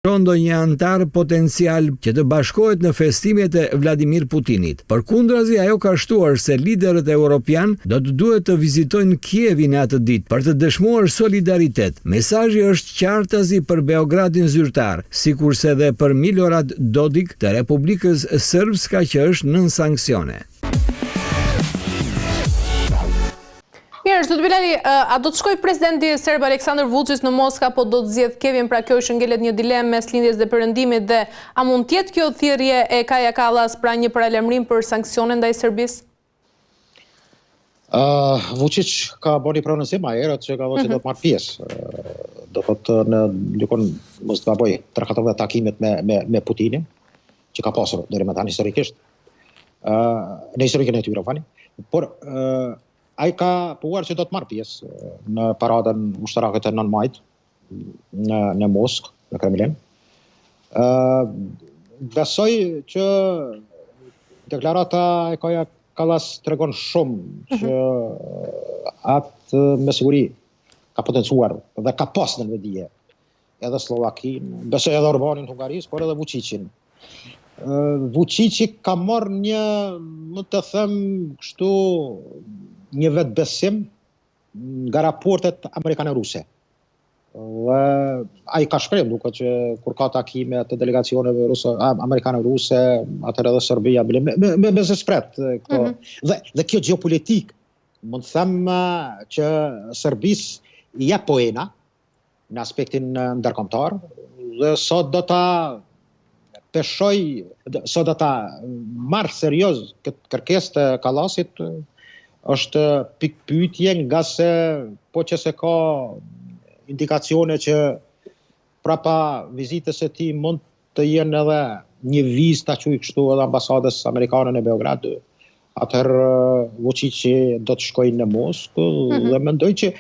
Ndonjë anëtar potencial që të bashkohet në festimet e Vladimir Putinit. Përkundrazi, ajo ka shtuar se liderët europianë do të duhet të vizitojnë Kievin atë ditë për të dëshmuar solidaritet. Mesazhi është qartazi për Beogradin zyrtar, sikurse dhe për Milorad Dodik të Republikës Srpska që është nën sanksione. Mirë, zoti Bilali, a do të shkojë presidenti serb Aleksandar Vuçiç në Moskë apo do të zgjedhë Kievin, pra kjo që ngelet një dilemë mes lindjes dhe perëndimit dhe a mund të jetë kjo thirrje e Kaja Kallas pra një paralajmërim për sanksione ndaj Serbisë? Uh, Vučić ka bërë një prononcim ma herët që ka thënë që mhm. do të marrë pjesë. Do thotë në dikun mos të gaboj 3-4 takimet me me me Putinin që ka pasur deri më tani historikisht. Ë uh, në historikën e tyre, falni. Por uh, Ai ka pohuar që do të marrë pjesë në paradën ushtarake të 9 majit në në Moskë, në Kremlin. Ë besoj që deklarata e Kaja Kallas tregon shumë mhm. që atë me siguri ka potencuar dhe ka pas në vetëdije edhe Sllovakinë, besoj edhe Orbanin të Hungarisë, por edhe Vučićin. Vučići ka marrë një, mund të them kështu, një vetëbesim nga raportet amerikano-ruse. Dhe ai ka shprehur duket që kur ka takime të delegacioneve ruse, amerikano-ruse, atëherë edhe Serbia bile me me me, me pret këto. Mm -hmm. Dhe dhe kjo gjeopolitikë mund të them që Serbisë i jep poena, në aspektin ndërkombëtar dhe sa do ta peshoj, sa do ta marrë serioz këtë kërkesë të Kallasit, është pikëpyetje ngase po që se ka indikacione që prapa vizitës së tij mund të jenë edhe një vizë ta quaj kështu edhe ambasadës amerikane në Beograd, atëherë Vučići do të shkojë në Moskë mm -hmm. dhe mendoj që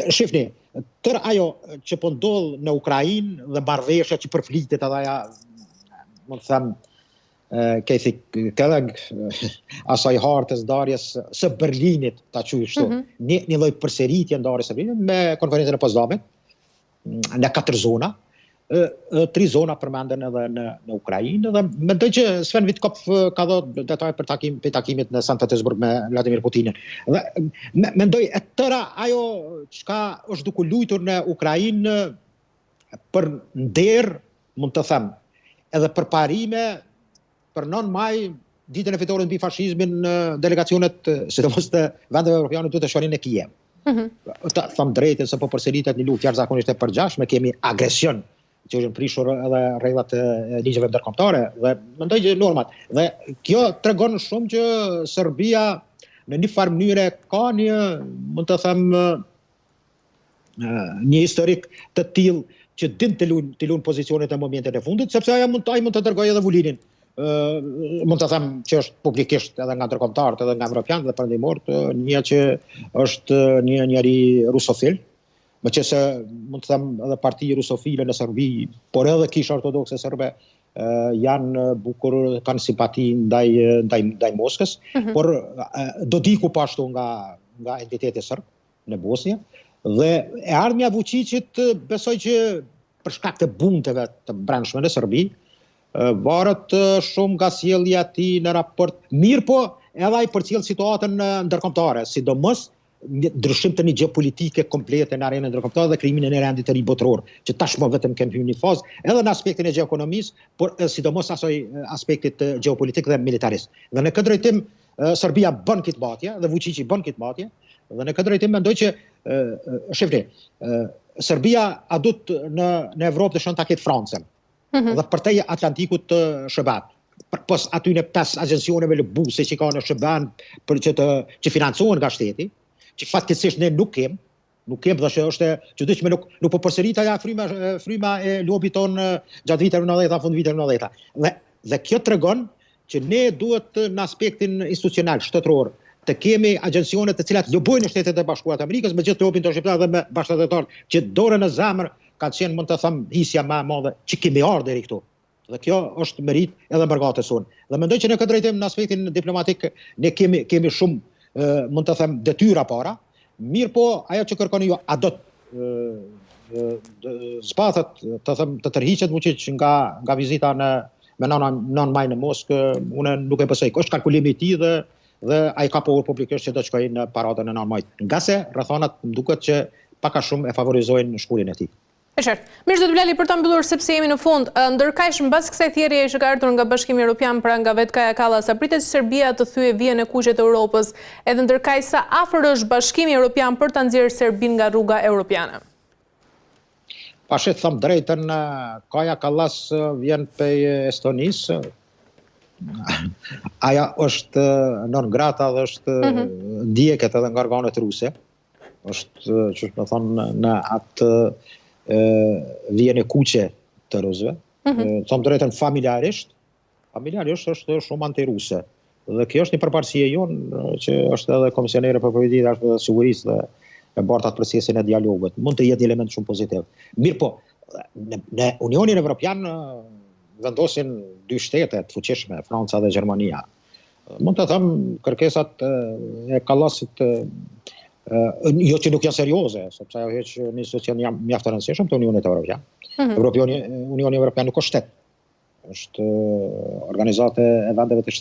shifni, tërë ajo që po ndodh në Ukrainë dhe marrëveshja që përflitet edhe aja mund të them Keith Kellogg asaj hartës ndarjes së Berlinit, ta quaj kështu, mm -hmm. një, një lloj përsëritje ndarjes së Berlinit me konferencën e Potsdamit, në katër zona, tri zona përmenden edhe në në Ukrainë dhe mendoj që Sven Witkoff ka dhënë detaje për takim për takimit në Sankt Petersburg me Vladimir Putinin. Dhe me, mendoj e tëra ajo çka është duke luajtur në Ukrainë për nder, mund të them, edhe përparime për 9 maj, ditën e fitores mbi fashizmin, delegacionet, sidomos të vendeve evropiane duhet të shkonin në Kiev. Mm -hmm. Të them drejtën se po përsëritet një luftë jashtëzakonisht e përgjakshme, kemi agresion që janë prishur edhe rregullat e ligjeve ndërkombëtare dhe mendoj që normat. Dhe kjo tregon shumë që Serbia në një farë mënyre ka një, mund të them, një historik të tillë që din të luan të luan pozicionet në momentet e fundit, sepse ajo mund ai mund të dërgojë edhe Vulinin. ë mund të them që është publikisht edhe nga ndërkombëtarët edhe nga evropianët dhe perëndimorët, një që është një njeri rusofil, meqenëse mund të them edhe parti rusofile në Serbi, por edhe kisha ortodokse serbe janë bukur kanë simpati ndaj ndaj ndaj Moskës, mm -hmm. por Dodiku po ashtu nga nga entiteti serb, në Bosnjë dhe e ardhmja e Vuçiqit besoj që për shkak të bunteve të brendshme në Serbi varet shumë nga sjellja e tij në raport mirëpo edhe ai përcjell situatën ndërkombëtare, sidomos një ndryshim të një gjeopolitike komplete në arenën ndërkombëtare dhe krijimin e një rendi të ri botëror, që tashmë vetëm kemi hyrë në një fazë edhe në aspektin e gjeoekonomisë, por sidomos asaj aspektit gjeopolitik dhe militarist. Dhe në këtë drejtim Serbia bën këtë matje dhe Vučići bën këtë matje dhe në këtë drejtim mendoj që shifni Serbia adut në në Evropë dëshiron ta ketë Francën. Mm -hmm. Dhe përtej Atlantikut të SHBA-t. Përpos atyne pesë agjencioneve lobuse që ka në SHBA për që të që financohen nga shteti, që fatkeqësisht ne nuk kem, Nuk kem dhe që është e çuditshme nuk nuk po përsërit aja fryma fryma e lobit tonë gjatë viteve 90-ta, fund viteve 90-ta. Dhe dhe kjo tregon që ne duhet në aspektin institucional shtetëror të kemi agjencione të cilat lobojnë në Shtetet e Bashkuara të Amerikës me gjithë lobin tonë shqiptar dhe me bashkatdhetarët që dorën në zemër ka qenë mund të them hisja më e madhe që kemi ardhur deri këtu. Dhe kjo është meritë edhe mërgatës sonë. Dhe mendoj që në këtë drejtim në aspektin diplomatik ne kemi kemi shumë mund të them detyra para. Mirëpo ajo që kërkoni ju a do të. zbathet, të them, të tërhiqet Vuçiq nga nga vizita në me 9 9 maj në Moskë, unë nuk e besoj. Është kalkulimi i tij dhe dhe ai ka pohuar publikisht që do të shkojë në paradën e 9 majit. Ngase rrethanat më duket që pak a shumë e favorizojnë shkuarjen e tij. E qartë. Mirë zoti Bilali, për ta mbyllur sepse jemi në fund, ndërkaq mbas kësaj thirrjeje që ka ardhur nga Bashkimi Europian, pra nga vetë Kaja Kallas, a pritet që Serbia të thyejë vijën e kuqe të Europës, edhe ndërkaq sa afër është Bashkimi Europian për ta nxjerrë Serbinë nga rruga europiane? Pashe të them drejtën, Kaja Kallas vjen prej Estonisë, ajo është non grata dhe është mm -hmm. ndjeket edhe nga organet ruse. është, qysh me thonë, në atë vijën e kuqe të rusëve. Mm -hmm. Të them drejtën familjarisht, familjarisht është shumë antiruse. Dhe kjo është një përparësi e jonë, që është edhe komisionere për politikë të jashtme dhe sigurisë dhe e bart atë procesin e dialogut. Mund të jetë një element shumë pozitiv. Mirëpo, në, në Unionin Evropian vendosin dy shtete të fuqishme, Franca dhe Gjermania. Mund të them kërkesat e Kallasit jo që nuk janë serioze, sepse ajo heq një institucion mjaft të rëndësishëm të Unionit Evropian. Mm -hmm. Evropiani, Unioni Evropian nuk është shtet. Është organizatë e vendeve të.